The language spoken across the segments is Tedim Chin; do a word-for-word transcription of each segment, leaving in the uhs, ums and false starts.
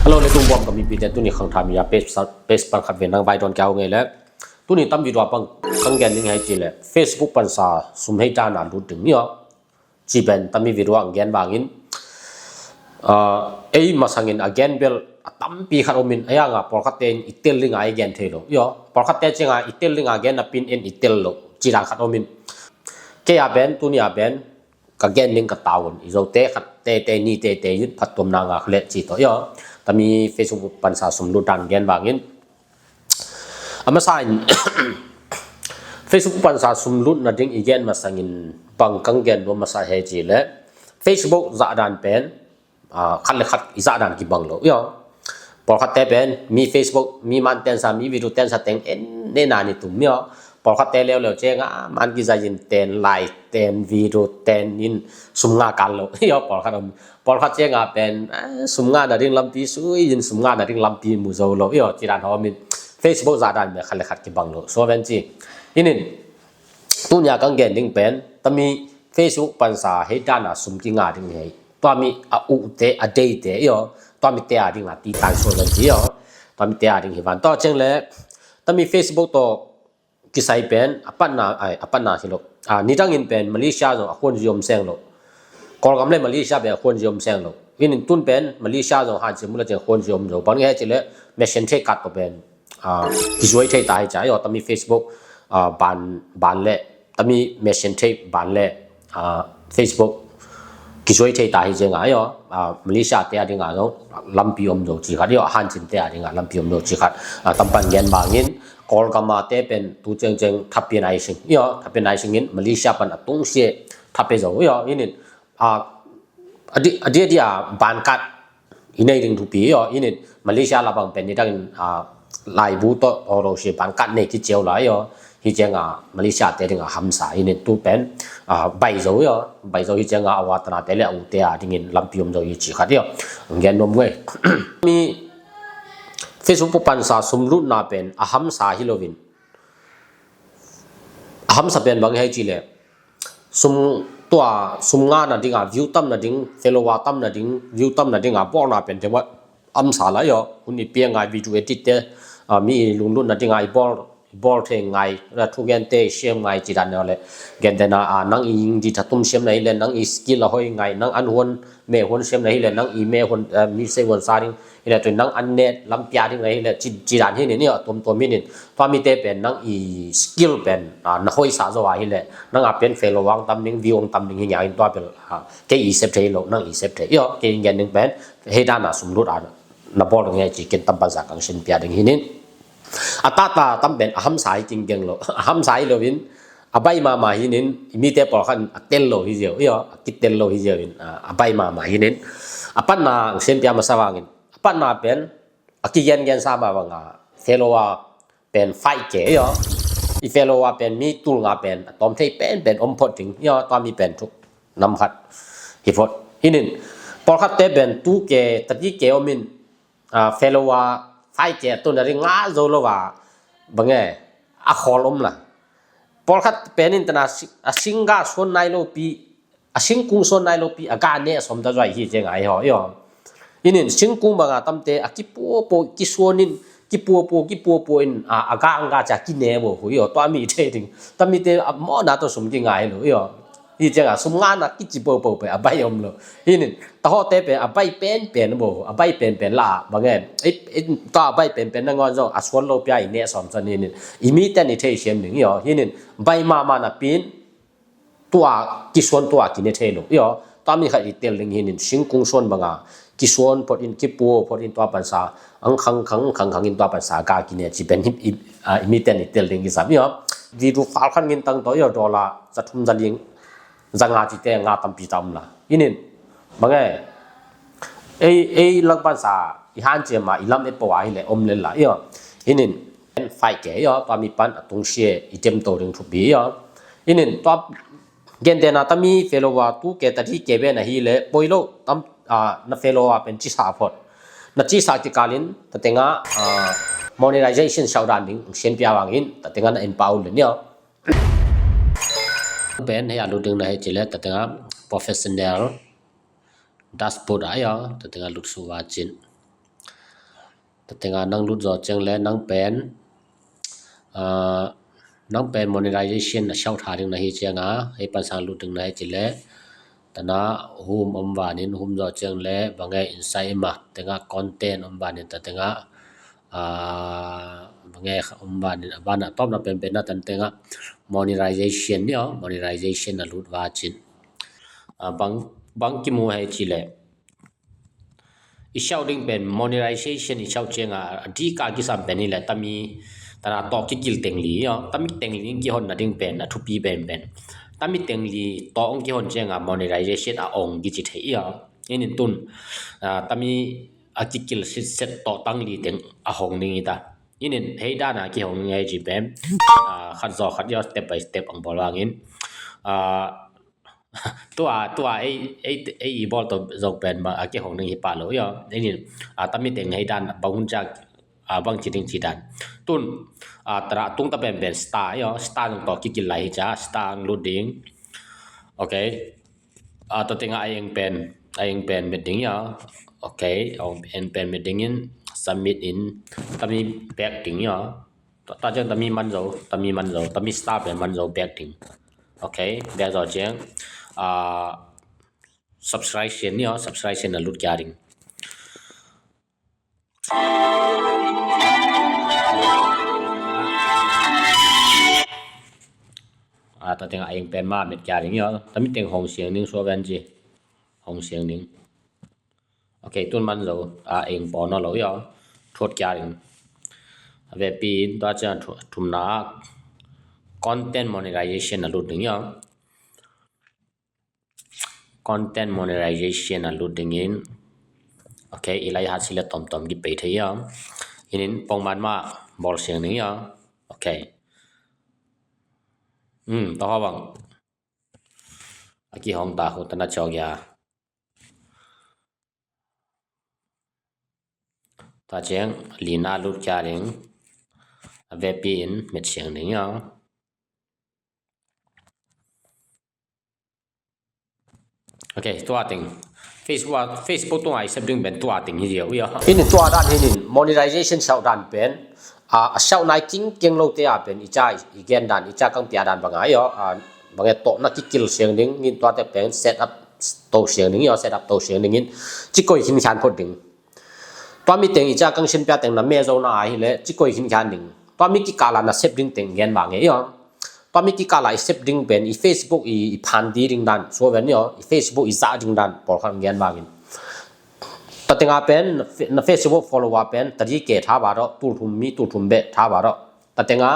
Hello le, tung buam ka mipite, tuni khangtha mi a page pan khat ve nang vai don kiau ngei le. Tuni tam video a pan kang gen ning hei ci le Facebook pansa sum hei dan a lut ding ni aw. Ci pen tami video ang gen vangin, ah, ei masangin a gen bel a tampi khat omin, a yanga pawlkhatte in i tel dinga i gen thei lo. Io, pawlkhatte cianga i tel dinga gen napin en i tel lo. Ci dan khat omin. Kei a pen, tuni a pen, ka gen ding ka taun. I zote khat tete, ni tete, yut phat tuamna nga khulet ci to. Io, tami Facebook pansa sum lut dan gen vangin. A masa in Facebook pansa sum lut nading i gen masangin bang kang gen nuam masa hei ci le Facebook zahdan pen, ah, khat le khat i zahdan kibang lo. Io. Pawlkhatte pen mi Facebook, mi man tensa, mi video tensa teng en nena ni tum. Io. Pawlkhatte leuleu cianga man kizayin ten, lai ten, video ten in sum nga kal lo. Io, pawlkhat om. Pawlkhat cianga pen, eh, sum nga nading lampi sui in sum nga nading lampi mu zo lo. Io, ci dan homin. Facebook zahdan me khat le khat kibang lo. So ven ci. Inin, tunia kang gen ding pen, tami Facebook pansa hei dana sum kinga ding hei. Tuami a ute, a deite, io. Tuami te a ding a ti tan so ven ci, io. Tuami te a ding hi van. Tua ciang le, tami Facebook to kisai pen, a patna, ai, a patna hi lo. Ah, nidangin pen Malaysia zong a khuan ziom seng lo. Kawlgam le Malaysia pen a khuan ziom seng lo. Inin tun pen Malaysia zong han sim mula ciang khuan ziom zo. Bang nge ci le machine thei kat to pen, ah, kizuai thei ta hi ca. Io, tami Facebook, ah, ban, ban le, tami machine thei ban le, ah, Facebook kizuai thei ta hi cianga, io, ah, Malaysia te a dinga zong lampi om zo ci khat, io, hancin te a dinga lampi om zo ci khat, ah, tampan gen bangin, Kawlgama te pen tu cengceng thapian ai sing, io, thapian ai singin Malaysia pan a tungsia thapia zo, io, inin, ah, a di, a di, a di, ah, ban kat i nei ding thupi, io, inin Malaysia labang pen nidangin, ah, laibu to oro si ban kat nei kiciau lai, io. Hi cianga Malaysia te dinga hamsa inin tu pen, ah, bai zo, io. Bai zo hi cianga a watana te le a ute a dingin lampi om zo hi ci khat, io. Ngen nom ngei. Mi Facebook pansa sum lutna pen a hamsa hi lovin. A hamsa pen bang hei ci le. Sum tua, sum ngana dinga, view tamna ding, follower tamna ding, view tamna dinga, bawlna pen te wa hamsa la, io. Hun i pia ngai video edit te, ah, mi i lunglutna dinga i bawl, i bawl thei ngai, la thu gen te siam ngai ci dan le. Gen te na, ah, nang i ing di thatum siam na hi le, nang i skill a hoi ngai, nang an huan, me huan siam na hi le, nang i me huan, ah, mi sei huan sa ding, hi le tu nang an net, lam pia ding na hi le, ci, ci dan hi ni, ni, ah, tuam, tuam hi ni. Tua mi te pen nang i skill pen, ah, na hoi sa zo a hi le, nang a pen follower tam ding, view tam ding hi nia in tua pen, ah, kei i sep thei lo, nang i sep thei. Io, kei gen ding pen, hei dana sum lut a, na bawl ding hei ci ken tam pansa kang sin pia ding hi nin. A tata tam pen, a hamsa hi king geng lo, a hamsa hi lo in, a bai mama hi nin, i mi te pawlkhat a tel lo hi ziau, io, a kitel lo hi ziau in, a, a bai mama hi nin. A patna, ang sin pia masa vangin, a patna pen, a kigen gen sa ma vanga, follower pen five K, io. I follower pen mi tul nga pen, a tom thei pen, pen om phot ding, io, tua mi pen thuk nam khat hi phot. Hi nin, pawlkhat te pen two K, thirty K om in, ah, follower five K a tun a ring nga zo lo va, bang e, a khol om la. Pawlkhat pen in tana si-, a singga suan nai lo pi, a singkung suan nai lo pi, a ga ne a som ta zoi hi cianga hi ho, io. Inin singkung banga tamte, a kipuapo, kisuan in, kipuapo, kipuapo in, a, a ga ang ga ca kine bo hu, io, tua mi te ding. Tami te, a mawna to sum kinga hi lo, io. Hi cianga sum ngana kici popo pe, a bai om lo. Hinin, tahote pe, a bai pen pen bo, a bai pen pen la, bang e. I, i, ta a bai pen pen na ngon zong, a suan lo pia i ne som san hinin. I mi ten i thei siam ding, io. Hinin, bai mama na pin, tua, kisuan tua, kine thei lo. Io, tua mi khat i tel ding hinin, singkung suan banga, kisuan phot in, kipu phot in tua pansa, ang khang khang, khang khang in tua pansa, ga kine ci pen hip, i, a, i mi ten i tel ding i sam, io. Video fal khan ngin tang to, io, dollar, za thum za ling, za nga ci te nga tampi tam la. Inin, bang e, ei, ei lang pansa, i han cia ma, i lam e po a hi le, om le la, io. Inin, five K, io, tua mi pan a tung sia, i tem to ding thupi, io. Inin, tua, gen te na tami follower two K, thirty K be na hi le, poi lo, tam, a, na follower pen ci sa phot. Na ci sa ci kalin, ta tenga, a, monetization sau dan ding, sian pia wangin, ta tenga na empower le, io. Pen hei a lut ding na hei ci le, ta tenga professional dashboard a, io, ta tenga lut su wa cin. Tua tengah nang lut zawh ciang le nang pen, ah, nang pen monetization a siauh tha ding na hi cianga, hei pansang lut ding na hi ci le, tana hum om vanin, hum zawh ciang le bang e, insight ma tengah content om vanin, ta tengah, ah, bang e, om vanin, a bana tawpna penpen na tan tengah monetization ni aw, monetization a lut va cin. Ah, bang, bang kimu hei ci le, i siauh ding pen monetization i siauh cianga a dika kisam pen hi le, tami tana tawh kikil teng li aw, tami teng li kihon na ding pen a thupi penpen. Tami teng li tawh ong kihon cianga monetization a ong kici thei aw. Inin tun, ah, tami a kikil sitset tawh tang li teng a hong ding hi ta. Inin hei dana kihong ding hei ci pen, ah, khat zawh khat aw, step by step ang bawl vangin, ah, tua, tua ei, ei, ei i bawl tawh zong pen bang a kihong ding hi pah lo aw. Inin, ah, tami teng hei dan bang hun ciang, ah, bang ci ding ci dan. Tun, ah, tana tung ta penpen star aw, star zong tawh kikil lai hi cia, star ang lut ding. Ok. Ah, tua tengah a eng pen, a eng pen met ding aw. Ok, a eng pen met dingin submit in, tami back ding aw. Tua, tua ciang tami man zo, tami man zo, tami star pen man zo back ding. Ok, back zawh ciang, ah, subscription ni aw, subscription a lut kia ding. Ah, tua tengah a eng pen ma met kia ding aw. Tami teng hong siang ding, sua ven ci. Hong siang ding. Ok, tun man zo, a eng pawn aw lo aw. Thuat kia ding. A vepi in tua ciang thu-, thumna content monetization a lut ding aw. Content monetization a lut dingin. Ok, i lai hat si le tomtom ki pei thei aw. Inin pongman ma bawl siang ding aw. Ok. Hmm, tua hawh bang. A kihong ta hu tana ciawk ia. Tua ciang lina lut kia ding. A vepi in met siang ding aw. Ok, tua teng. Facebook, Facebook tunga i sep ding pen tua teng hi ziau ia. Inin tua dan hinin monetization siauh dan pen, a, a siauh nai kingkeng lote a pen i ca i gen dan, i ca kang pia dan banga aw, a, bang e tawh na kikil siang ding, nin tuate pen set up to siang ding aw, set up to siang dingin cikoi khinkhian phot ding. Tua mi teng i ca kang sin pia teng na me zo na ahi le cikoi khinkhian ding. Tua mi kikala na sep ding teng gen bang e aw. Tua mi kikala i sep ding pen i Facebook i, i phan di ding dan, sua ven aw, i Facebook i zah ding dan pawlkhat gen bangin. Tua tenga pen na fe-, na Facebook follower pen tadi ke tha ba do, tul thum mi tul thum be tha ba do. Tua tenga,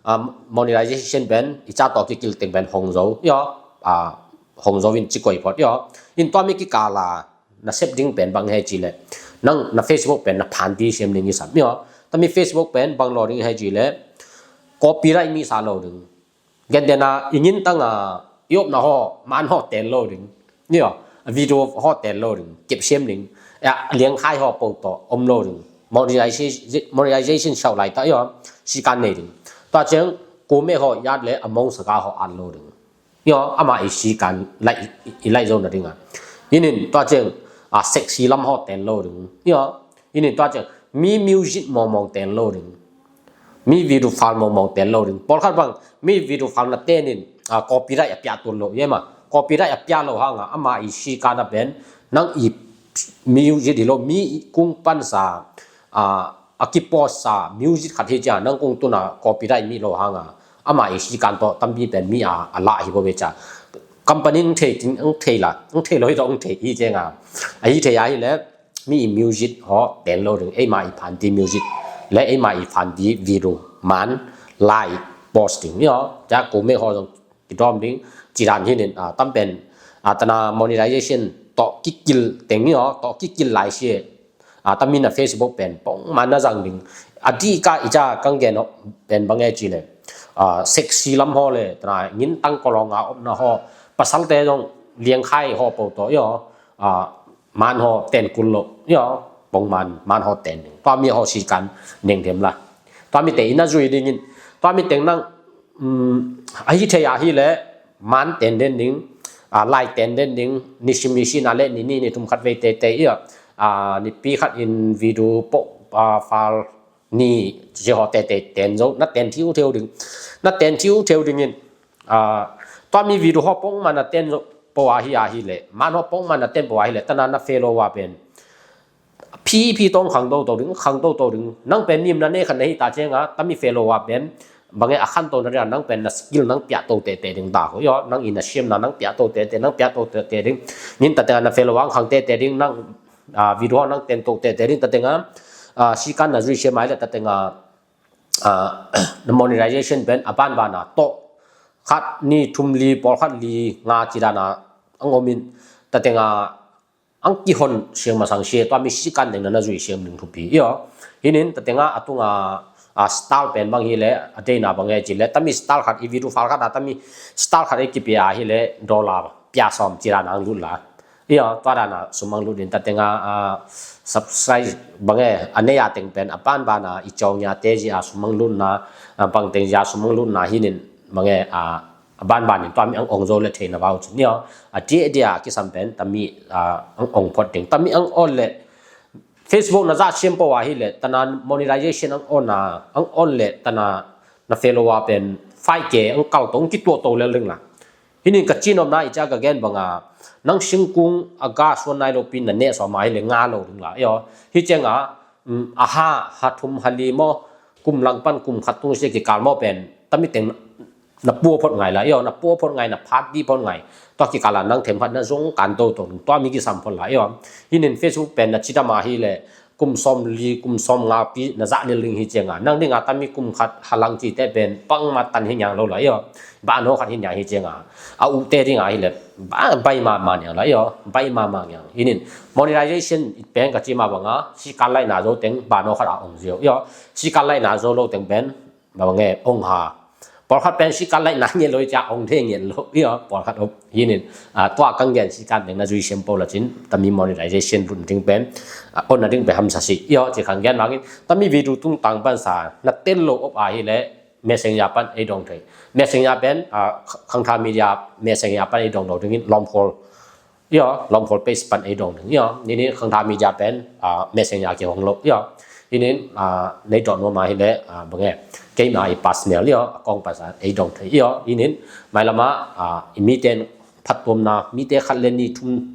um, monetization pen i ca tawh kikil teng pen hong zo aw, ah, hong zo in cikoi phot aw. In tua mi kikala na sep ding pen bang hei ci le, nang na Facebook pen na phan di siam ding i sam aw. Tami Facebook pen bang lo ding hei ci le, copyright mi sa lo ding. Gentena i ngin tanga i opna haw, man haw tel lo ding. Aw, video haw tel lo ding, kep siam ding. A liangkhai haw po tawh om lo ding. Monetization, monetization siauh lai ta aw, sikan nei ding. Tua ciang kume haw i at le a mong saka haw at lo ding. Aw, ama i sikan lai, i lai zo na dinga. Inin tua ciang, a, sexy lam haw tel lo ding. Aw, inin tua ciang mi music mawngmawng tel lo ding. Mi video file mawngmawng tel lo ding. Pawlkhat bang mi video file na tenin, a, copyright a pia tuan lo ia ma. Copyright a pia lo hanga ama i sikan a pen nang i music hi lo, mi kung pansa, a, a kipost sa music khat hi cia, nang kung tuna copyright mi lo hanga ama i sikan tawh tampi pen mi a, a lah hi bo ve cia. Company ang thei, ang thei la, ang thei lo hi tawh ang thei hi cianga. A hi thei a hi le mi i music haw tel lo ding, eima i phan di music le eima i phan di video man lai post ding aw. Cia kume haw zong kidawm ding, ci dan hinin, a, tam pen, a, tana monetization tawh kikil teng aw, tawh kikil lai si. A, tamin a Facebook pen pongman na zang ding. A dika i ca kang gen pen bang e ci le, a, sexy lam haw le, tana ngin tang kolonga omna haw, pasalte zong liangkhai haw po tawh aw, a, man haw ten kul lo aw, pongman man haw ten ding. Tua mi haw sikan neng dem la. Tua mi te ina zui dingin, tua mi teng nang, um, a hi thei a hi le, man ten den ding, a, lai ten den ding, nisim nisim a le ni ni ni thum khat vei tete ia, a, nipi khat in video po ah, fal ni ci haw tete ten zo, na ten thiu theu ding, na ten thiu theu dingin, ah, tua mi video haw pongman na ten zo po ahi ahi le, man haw pongman na ten po ahi le, tana na fellower pen phi phi tawng khang toto ding, khang toto ding. Nang pen nim na ne khat na hi ta cianga, tami fellower pen bange a khan to na dia, nang pen na skill nang piah to tete ding ta ko yo, nang ina siam na nang piah to tete, nang piah to tete ding. Nin tatenga na fellower ang khang tete ding, nang, ah, video nang ten to tete ding tatenga, ah, sikan na zui siam ai le tatenga, ah, na monetization pen a ban ban a to khat ni thum li pawl khat li nga ci dana ang omin tatenga ang kihon siang masang sia, tua mi sikan ding na na zui siam ding thupi. Iyo. Hinin tatenga a tunga, a, style pen bang hi le, a deina bang he ci le, tami style khat i video file khat a, tami style khat i kipia hi le, dollar pia sawm ci dana ang lut la. Iyo, tua dana sum ang lut in tatenga, a, subscribe bang he, a nei a teng pen, a ban ban a, i cawng ya te zia sum ang lut na, a, bang teng zia sum ang lut na hinin, bang he, a, a banbanin tua mi ang ong zo le theina vau cin nia. A dia dia kisam pen tami, ah, ang ong phot ding. Tami ang on le Facebook na za siam po ahi le tana monetization ang on a, ang on le tana na fellower pen five K ang kal tong kituak to le ling la. Hinin ka cinom na i ca ka gen banga nang singkung a ga suan nai lo pin na ne sawm ahi le nga lo ding la. Iyo, hi cianga, um, a ha, ha thum ha li maw, kum lang pan kum khat tung sia kikal maw pen tami teng na pua phot ngai la, iyo, na pua phot ngai, na phat di phot ngai. Tua kikala nang them khat na zong kan to to, tua mi kisam phot la, iyo. Hinin Facebook pen na cidam ahi le, kum sawm li, kum sawm nga pi na zah lil ding hi cianga. Nang dinga tami kum khat halang ci te pen, pang ma tan hi nyang lo la, iyo. Ba no khat hi nyang hi cianga. A u te dinga hi le, ba, bai ma ma nyang la, iyo. Bai ma ma nyang. Hinin, monetization pen ka ci ma banga, si kan lai na zo teng, ba no khat a ong zio, iyo. Si kan lai na zo lo teng pen, ba nge ong ha. Pawlkhat pen sikan laih na ngen lo i cia ong thei ngen lo. Iyo, pawlkhat om. Hinin, ah, tua kang gen sikan ding na zui siam po la cin, tami monetization lun ding pen, ah, on na ding pen hamsa si. Iyo, ci kang gen bangin, tami video tung tang pan sa, na tel lo op ahi le, Messenger pan ei dong thei. Messenger pen, ah, Khangtha Media, Messenger pan ei dong lo dingin, lom khol. Iyo, lom khol page pan ei dong ding. Iyo, nini Khangtha Media pen, ah, Messenger kihong lo. Iyo, inin, ah, nei dong nuam ahi le, ah, bange. Keima i personal, iyo, a kong pasan ei dong thei. Iyo, inin, mailama, ah, i miten phattuamna, mite khat le ni thum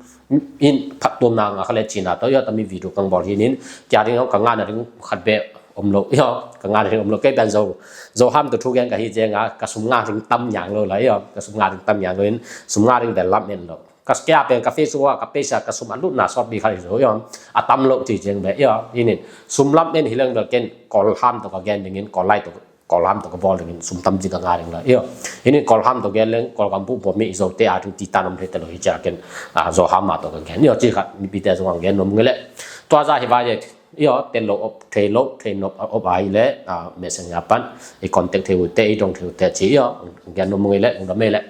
in phattuamna nga khat le cina to, iyo, tami video kang bol hinin, kia ding ka ngana ding khat be om lo. Iyo, ka ngana ding om lo. Kei pen zo, zo ham to thu gen ka hi jenga, ka sum nga ding tam nyang lo la. Iyo, ka sum nga ding tam nyang lo in, sum nga ding be lam en lo. Ka skia pen ka Facebook a ka page a ka sum a lutna sawt bik khat hi zo, iyo. A tam lo ci ciang be, iyo. Hinin sum lam en hi leng bel ken Kawlham to ka gen dingin, Kawllai to, Kawlham to ka bawl dingin sum tam ci ka nga ding la, iyo. Hinin Kawlham to gen leng Kawlgam buh buah mi i zo te a ding ti tan om thei te lo hi cia ken, ah, Zoham a to ka gen, iyo, ci khat mipi te zong ang gen nom nge le. Tua za hi vai e, iyo, tel lo op, thei lo, thei nop op ahi le, ah, Messenger pan i contact thei u te, i dong thei u te ci, iyo, gen nom nge le, ung dam e le.